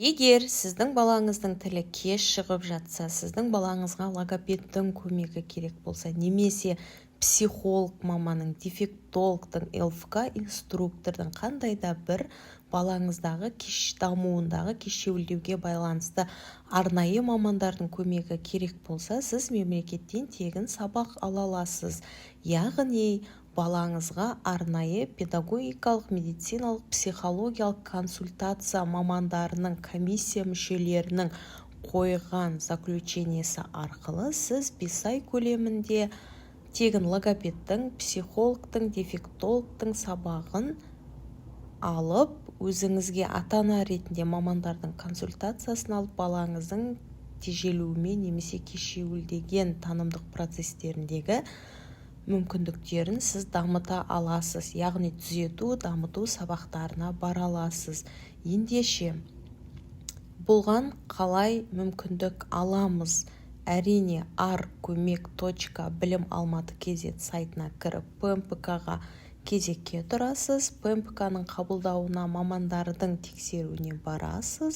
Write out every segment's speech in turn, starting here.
Егер сіздің балаңыздың тілі кеш шығып жатса, сіздің балаңызға логопедтің көмегі керек болса немесе психолог маманның, дефектологтың, ЛФК инструктордың, қандай да бір балаңыздағы кеш дамуындағы кешеуілдеуге байланысты арнайы мамандардың көмегі керек болса, сіз мемлекеттен тегін сабақ ала аласыз. Яғни балаңызға арнайы педагогикалық, медициналық, психологиялық консультация мамандарының, комиссия мүшелерінің қойған заключениесі арқылы сіз 5 ай көлемінде тегін логопедтің, психологтың, дефектологтың сабағын алып, өзіңізге ата-ана ретінде мамандардың консультациясын алып, балаңыздың тежелуімен немесе кешеуілдеген танымдық процестеріндегі мүмкіндіктерін сіз дамыта аласыз, яғни түзету, дамыту сабақтарына бара аласыз. Ендеше, бұған қалай мүмкіндік аламыз? Әрине, arkomek.bilimalmaty.kz сайтына кіріп, ПМПК-ға кезекке тұрасыз. ПМПК-ның қабылдауына, мамандардың тексеруіне барасыз.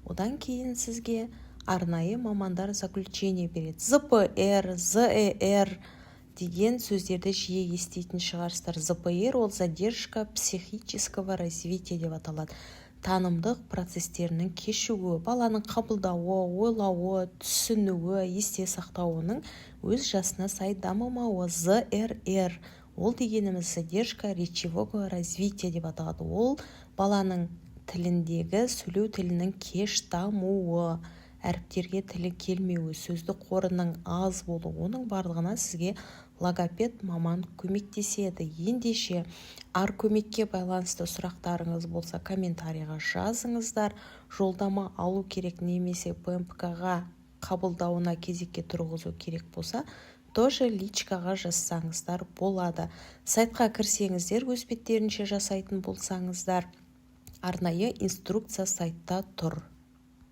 Одан кейін сізге арнайы мамандар заключение береді. ЗПР, ЗЭР деген сөздерді жиі еститін шығарсыздар. ЗПР — ол задержка психического развития деп аталады. Танымдық процестерінің кешігуі, баланың қабылдауы, ойлауы, түсінуі, есте сақтауының өз жасына сай дамымауы. ЗРР — ол дегеніміз задержка речевого развития деп аталады. Ол баланың тіліндегі, сөйлеу тілінің кеш дамуы, әріптерге тілі келмеуі, сөздік қорының аз болуы. Оның барлығына сізге логопед маман көмектеседі. Ендеше, Аркөмекке байланысты сұрақтарыңыз болса, комментарийға жазыңыздар. Жолдама алу керек немесе ПМПК-ға қабылдауына кезекке тұрғызу керек болса, тоже личкаға жазсаңыздар болады. Сайтқа кірсеңіздер, өз беттерінше жасайтын болсаңыздар, арнайы инструкция сайтта тұр.